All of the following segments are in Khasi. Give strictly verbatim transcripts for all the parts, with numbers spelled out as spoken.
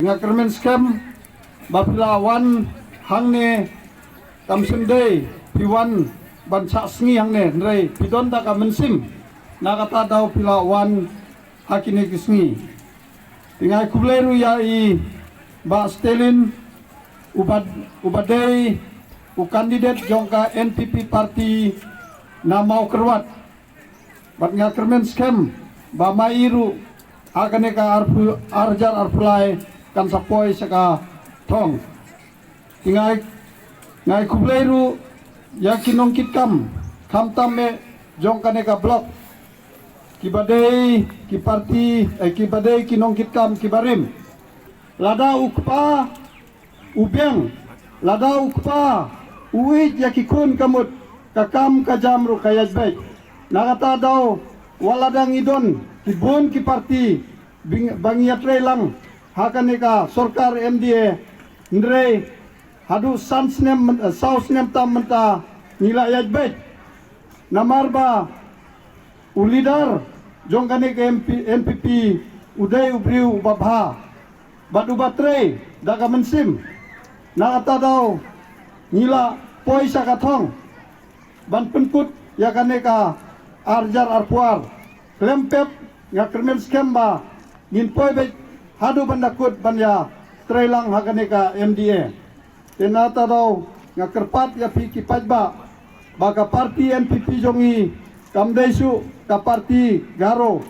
Nga kyrmen skhem ba phi la wan hangne, kam shym dei phi wan ban shah sngi hangne, hynrei phi don da ka mynsiem na kata daw phi la wan ha kine ki sngi. Te nga ai khublei ruh ïa i Bah Stalin, uba, uba dei u candidate jong ka N P P party na Mawkyrwat. Bad nga kyrmen skhem ba ma i ruh ha kane ka arphew, ar hajar arphew lai kan sa poi sha ka thong. Te nga ai, nga ai khublei ruh ïa ki nongkitkam, khamtam eh jong kane ka block, kiba dei ki party, eh, kiba dei ki nongkitkam kiba rim. Lada u kpa u biang, lada u kpa u ïeit ïa ki khun, ka mut ka kam ka jam ruh ka ïaid beit. Na kata daw, wat lada ngi don ki bun ki party bing-, ba ngi ïatrei lang ha kane ka sorkar M D A, hynrei haduh san snem myn-, eh, saw snem tam mynta ngi la ïaid beit. Namar ba u leader jong kane ka M P, N P P u dei u briew uba bha bad uba trei da ka mynsiem. Na kata daw ngi la poi sha ka thong ban pynkut ïa kane ka ar hajar arphew ar. Khlem pep, nga kyrmen skhem ba ngin poi beit haduh ban da kut ban ïatrei lang ha kane ka M D A. Te na kata daw nga kyrpad ïa phi ki paidbah ba ka party N P P jong ngi kam dei shuh ka party Garo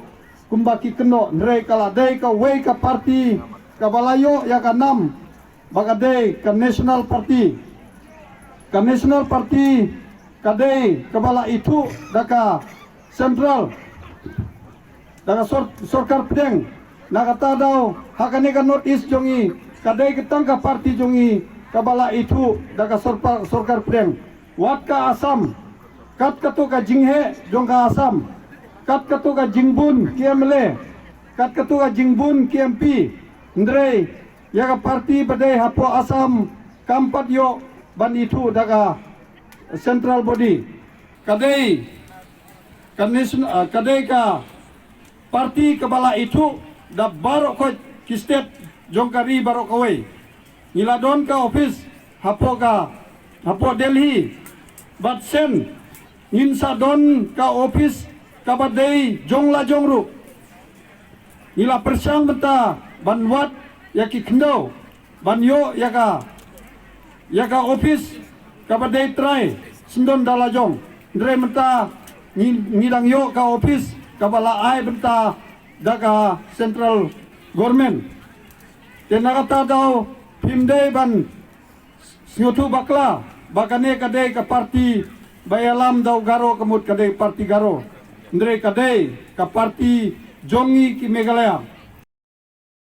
kumba ki kynnoh, hynrei ka la dei kawei ka party kaba la ïoh ïa ka nam ba ka dei ka National Party. Ka National Party ka dei kaba la ithuh da ka central, da ka sor-, sorkar pdeng. Na kata daw ha kane ka North East jong ngi ka dei ka tang ka party jong ngi kaba la ithuh da ka sorpa-, sorkar pdeng. Wat ka Assam, kat katu ka jingheh jong ka Assam, kat katu ka jingbun ki M L A, kat katu ka jingbun ki M P, hynrei ïa ka party ba dei hapoh Assam kam pat ïoh ban ithuh da ka central body. Ka dei ka nation-, ah, ka dei ka party kaba la ithuh da baroh khoit ki state jong ka ri baroh kawei. Ngi la don ka office hapoh ka, hapoh Delhi. Bad shen ngin sa don ka office kaba dei jong la jong ruh. Ngi la pyrshang mynta ban wad ïa ki khyndew ban ïoh ïa ka, ïa ka office kaba dei trai syndon da la jong. Hynrei mynta ngi, ngi dang ïoh ka office kaba la ai bynta da ka central government. Te na kata daw phim dei ban sngewthuh bakla ba kane ka dei ka party ba ïalam da u Garo, ka mut ka dei party Garo. Hynrei ka dei ka party jong ngi ki Meghalaya.